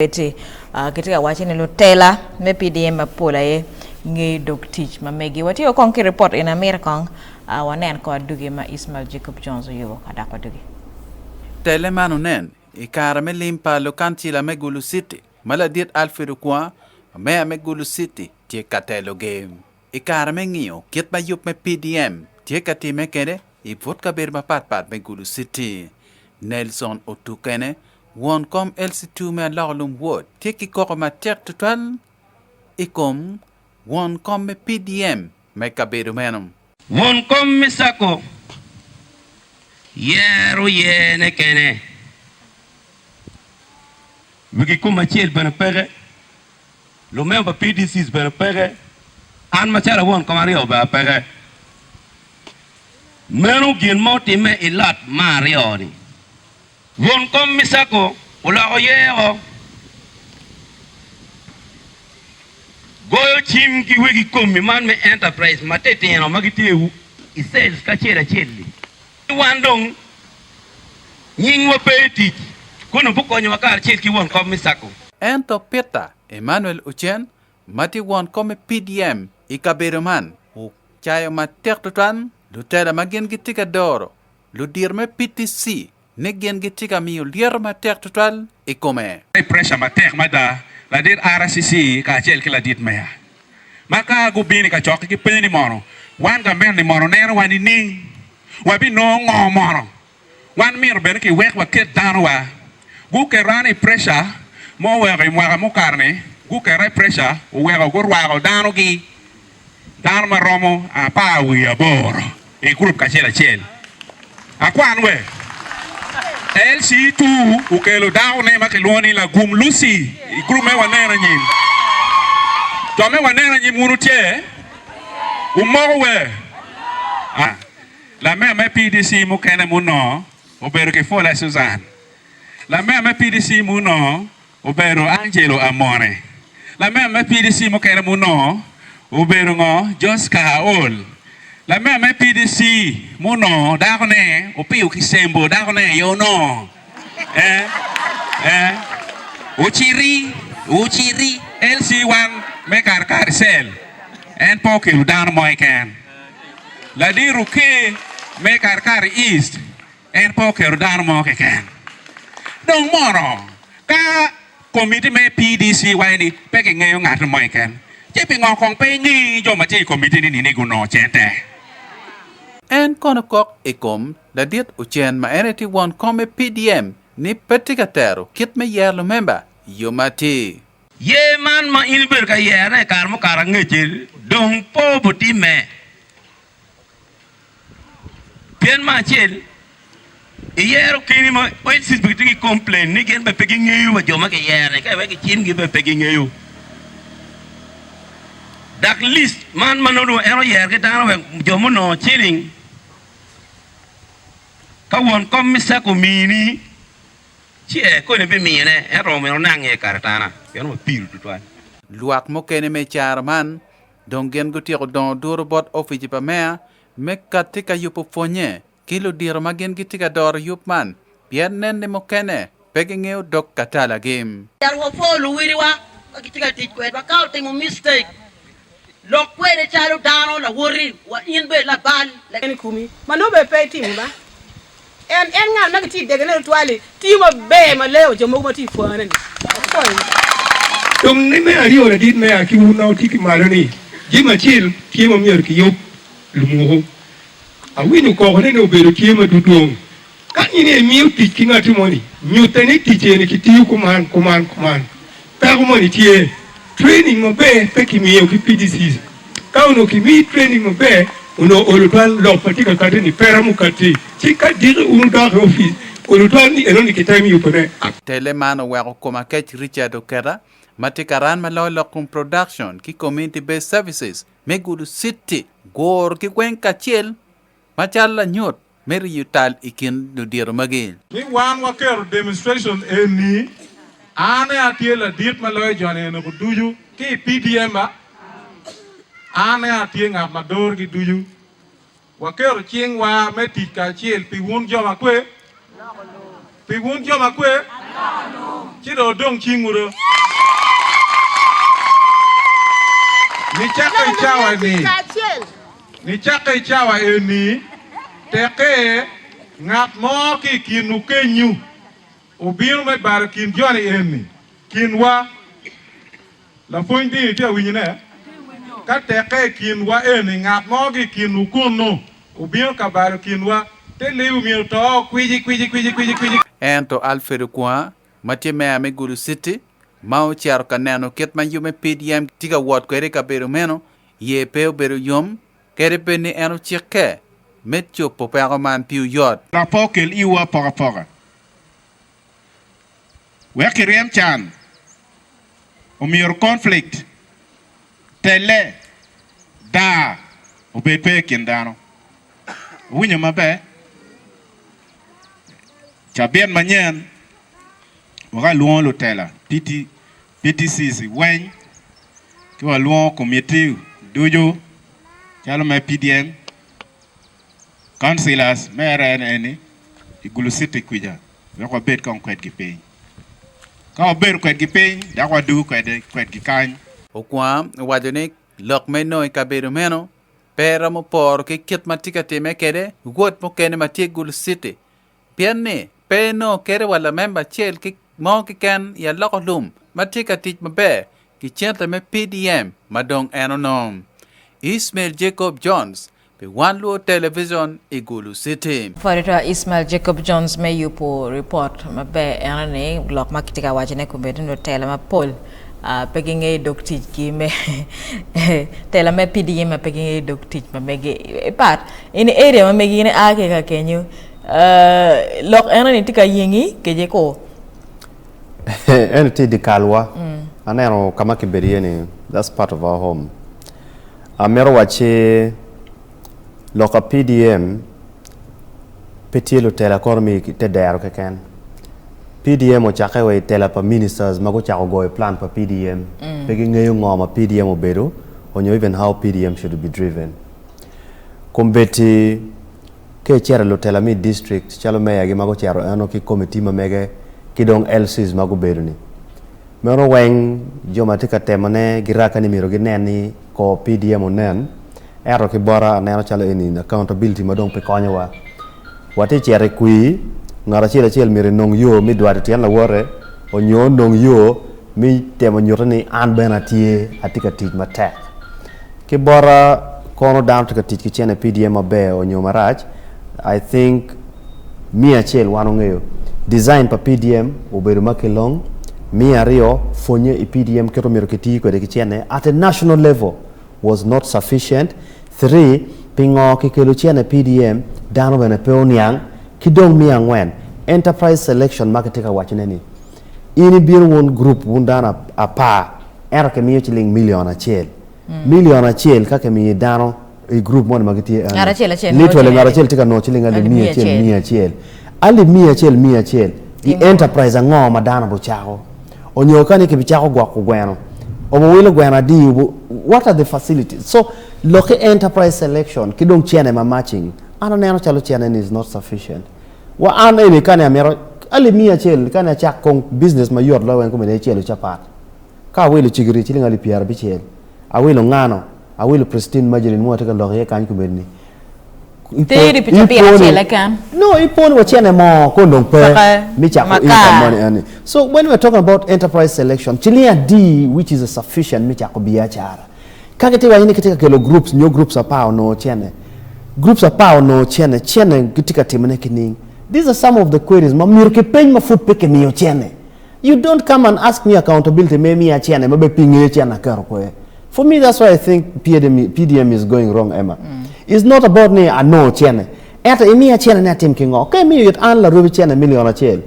Betty kitye ka waco ni lutela me PDM mapol aye ngeyo dog tic ma megi. Watiyo kong ki ripot eni amito kong wanen kor adugi ma Ismail Jacob Jones oyubo ka dok wadugi. Tele man onen i kare me lim pa lukancila me Gulu City ma ladit Alfred Okwonga ma meya me Gulu City tye ka telogi. I kare me ngiyo kit ma yub me PDM tye ka time kwede i but kabedo mapat pat me Gulu City, Nelson Otukene, won kom LC2 me Aloko Lum Ward tye ki koko matek tutwal i kom won kom me PDM me kabedo meno. Won kom me Sacco yero yene kene. Wigi kom acel bene peke. Lumemba pa PDCs bene peke. An macalo awon kom aryo bene apeke. Meno gin ma otimme i lot me aryo-ni. Won kom Misako oloko yeko, goyo cim ki wegi komi man me enterprise matitino ma gitye i cells kacel acel-li. Wan dong nyingwa pe i tic, kono gukonyowa karacel ki won kom Misako. Ento Peter Emmanuel Ocen ma tye won kom me PDM i kabedo man ocayo matek tutwal lutela ma gin gitye ka doro Ludito me PTC ni gin gitye ka miyo lyeto matek tutwal i kome. Pressure matek mada ladit RCC kacel ki ladit meya ma ka gubino i kacokke gipenyo ni mono wan gamente ni mono neno wa nining? Wabinongo ngo mono? Wan mito bene kiwek waket dano wa. Guketo an i pressure ma oweko i mwaka mukato ni guketa i pressure oweko gurwako dano gi Dano ma romo 18 i gurup kacel acel. Akwan we. LC2 okelo dakone ma kilwongo ni Lagum Lucy i gurup me Waneno Anyim. Jo me Waneno Anyim wun wutye? Wumoko we. Lamego me PDC mukene munongo obedo Kifula Susan. Lamego me PDC munongo Obedo Angelo Amone. Lamem me PDC mukene munongo obedo ngo? Josca Aol. Lamem me PDC munongo dako ne opiyo ki sembo dako ne aye onongo. Eh, eh. Ociti, ociti. LC wan me Karkar cell en pe okelo dano mo keken. Ladit Oker me Karkar East En pe oketo dano mo keken. Dong mono, ka komiti me PDC waco ni pe kingeyo ngat mo keken, ci pingo kong pe ingi jo ma tye i komiti-ni ni gunongo cente? En kono kok i kom ladit Ocen ma en aye tye won kom me PDM ni pe tye ka tero kit me yero lumemba i yo ma atir. Yer man ma in ibedo ka yerone i kare mukato angec-ci dong pe obitimme. Pien me acel, iyero keni ma OHCs bene gitye ki complain ni gin bene pe gingeyo wa jo ma giyero-ni ka iwek gicimgi bene pe gingeyo. Dok list man ma nongo en oyero ki dano wek jo munongo ciling ka won kom me cako omini ci ee koni bimine ento omyero onang iye karatana pien wapiro tutwal. Lwak mukene me caro man Dong gin gutyeko dongo duru bot opici pa meya me katti ka yubo pwonye ki ludito ma gin gitye ka doro yub man pien nen ni mukene pe gingeyo dog katalagi. Myero wapwo luwiliwa ka gitye ka tic kwedwa. Ka otimo mistake, lok kwede calo dano lawoti wa in bed labal. En i komi ma nongo bene pe itimo ba. En en ngat ma gitye i degene tutwal-li tiyo maber ma leyo jo mogo ma tye i pwone-ni. Apwoyo. Dong ni me aryo ladit me a ki wun ma wutye ki malo ni, jami acel tye ma myero kiyub lumuku. Awinyo koko ne ni obedo tye ma dudwong. Ka in aye imiyo tic ki ngati moni, nyute ni tic eni kitiyo kuman, kuman, kuman. Peko moni tye. Training maber pe kimiyo ki PDCs. Ka onongo kimiyi training maber, onongo olo twal lok ma tye ka kati ni pe romo kati. Ci ka diki wun wudok i opic, olo twal ni enoni kitemo yubone. Tele man oweko koma kec Richard Oketa ma tye karan ma loyo lok kom production ki community based services me Gulu City guro ki weng kacel macalo lanyut me riyo tal i kin ludito magi. Ni wan waketo demonstration eni, an aye atye ladit ma loyo joni eni ducu ki i PDM ba, an aye atye ngat ma dorogi ducu. Waketo cingwa me tic kacel pi wun jo makwe, pi wun jo makwe. Ci dong wudong cingwu do. Nicakke i cawa-ni, nicakke i cawa eni, tekke ngat mo ki i kinwu kenyu obino me balo kin joni eni, kinwa. Lapwony dini tye ka winyone? Ka tekke i kinwa eni, ngat mo ki i kinwu kunnu obino ka balo kinwa, te libi myero oto kwici kwici kwici kwici kwici. Ento Alfred Okwonga, ma tye meya me Gulu City, ma ocito ka neno kit ma yub me PDM tye ka wot kwede i kabedo meno, iye pe obedo yom, kadi bed ni en ocikke me cobo peko man pi oyot. Dok pe okel iwu apokapoka, wek kiryem can, omyero conflict, telle, daa obed pe i kin dano. Wuwinyo maber? Cabit manyen wek alwongo lutela PTCs weng ki walwongo komitti ducu calo me PDM, councillors me area eni i Gulu city kwica wek wabed kong kwedgi piny. Ka wabedo kwedgi piny dok wadugo kwedgi kany. Okwonga owaco ni lok me nongo i kabedo meno pe romo poro ki kit ma tye ka timme kwede wod mukene ma tye i Gulu City pien ni pe enongo kede wa lamemba acel mo keken i aloko lum ma tye ka tic maber ki cente me PDM ma dong en onongo. Ismail Jacob Jones pi Wan Luo Television i Gulu City. Pwodito Ismail Jacob Jones me yubo ripot maber eno ni lok ma kitye ka wacone kombeddi ni lutela mapol pe gingeyo dog ticgi me tela me PDM ma pe gingeyo dog tic ma megi i pat in area ma megi in ia ki ka kenyo lok eno ni tye ka yengi keje ko. Eno tye i dye kalwa aneno ka ma kibedo iye ni that's part of our home. Amito wacci lok pa PDM pe tye lutela kono me te dero keken. PDM ocakke wa i tela pa ministers ma gucako goyo plan pa PDM. Pe gingeyo ngo ma PDM obedo onyo even how PDM should be driven. Kombeddi ka icito i lutela me i district calo meya gi ma gucito eno ki committee ma mege ki dong LCs ma gubedo ni, Meno weng jo ma tye ka temone giraka ni myero ginen ni kor PDM onen, ento ki bota aneno calo eni accountability ma dong pe konyowa. Watye cito i kwir, ngat acel acel myero enong yo me dwato tyen lawote onyo onong yo me temo nyute ni an bene atye, atye ka tic matek. Ki bota kono dano tye ka tic ki cene PDM maber onyo marac, I think Miya acel wan ongeyo design pa PDM obedo ma kilong, miya aryo pwonye i PDM kit omyero kiti kwede ki cene at a national level was not sufficient, three pingo kikelo cene PDM dano bene pe oniang ki dong miya angwen enterprise selection ma kitye ka wacone ni in ibino wun group wun dano apar ento kimiyo ciling million acel Million acel ka kimiyo dano i gurup moni ma gitye eno, Ngat acel acel nongo literally ciling ngat adi? acel tye ka nongo ciling alip Alip miya miya acel acel. miya acel. Alip miya acel miya acel i Timo. enterprise ango ma dano obucako? Onyo ka ni kibicako gwoko gweno, obuwilo gweno adi? Obu, what are the facilities? So, lok ki enterprise selection ki dong cene ma matching, an aneno calo cene ni is not sufficient. Wa an eni ka ni amito alip miya acel ka ni acak kong business mayot loyo weng kome ni ecelo capat. Ka awilo cigiri ciling alip pyerabicel, awilo ngano, awilo pristine margarine mo atye ka lok iye kany komedini. Teri pi cabit acel keken. No, ipo ni wacene mo ko dong pe Peke mi cako makar. income moni eni. So when we are talking about enterprise selection, ciling adi which is a sufficient me cako biacara? Ka gitye waco ni gitye ka kelo groups nyo groups apar onongo cene, groups apar onongo cene, cene gitye ka timone ki ning? These are some of the queries ma myero kipeny ma pud pe kimiyo cene. You don't come and ask me accountability me miya cene ma be pi ngeyo cene aketo kwe. For me that's why I think PDM, PDM is going wrong Emma. Mm. It's not about ni anongo cene. Ento imiya cene ni atim ki ngo? Ka imiyo it an larobi cene million acel,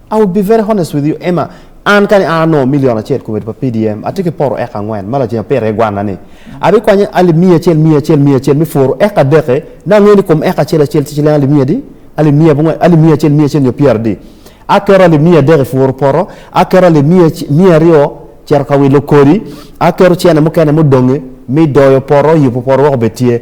I will be very honest with you Emma, an kani an anongo million acel komedi pa PDM, atye ki poto eka angwen ma laceng apito iye gwanna ni. Abikwanyo alip miya acel, miya acel, miya acel mi puro eka adeke, na angeyo ni kom eka acel acel tye ciling alip miya adi? Alip miya abongwen, alip miya acel, miya acel nyo pyeradi. Aketo alip 300 i puro poto, aketo alip 200 cito ka wilo kodi, aketo cene mukene mudonge me doyo poto, yubo poto wek obed tye.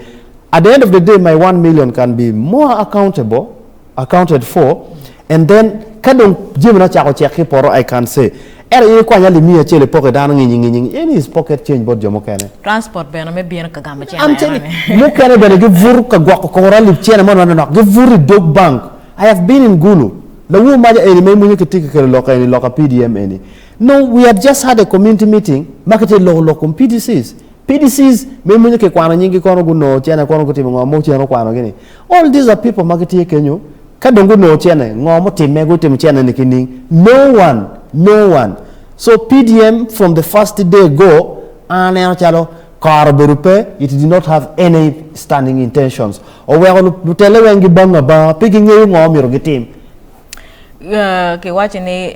At the end of the day my 1,000,000 can be more accountable, accounted for. And then ka dong jami na ocako cek ki i poto I can say ento in ikwany alip miya acel ipoko i dano nginyi nginyi eni is pocket change bot jo mukene. Transport bene me bino ka gamo cene I'm telling eno ni. mukene bene gibuto ka gwoko kor alip cene mo manok gibuto i dog bank. I have been in Gulu. Lawur maca eni ma imwonyo kitye ka kelo lok eni loka PDM eni. No we had just had a community meeting ma kitye loko lok kom PDCs. PDCs ma imwonyo kikwano nyinggi kono gunongo cene kono gutimo ngo mo cen okwano gi ni. All these are people ma gitye kenyo ka dong gunongo cene ngo mutimme gutimo cene ni ki ning? No one, no one. So PDM from the first day go an aneno calo kare obedo pe it did not have any standing intentions. Oweko lutelle weng gibango abanga pe gingeyo ngo myero gitim. Kiwaco ni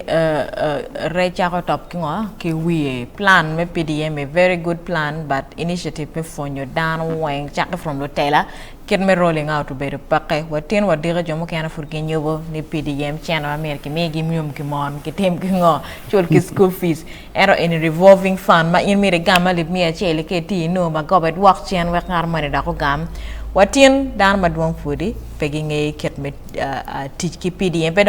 rec cako top ki ngo ki wiye. Plan me PDM a very good plan but initiative me pwonyo dano weng cakke from lutela kit me rolling out obedo peke. Watin wadiko jo mukene pud ginyubo ni PDM cene ma myero kimigi myom ki mon kitim ki ngo cul ki school fees ento eni revolving fund ma in myero igam alip miya acel ka iti inongo magoba idwok cen wek ngat moni dok ogam. Watin dano madwong pudi pe gingeyo kit me tic ki PDM pe dong.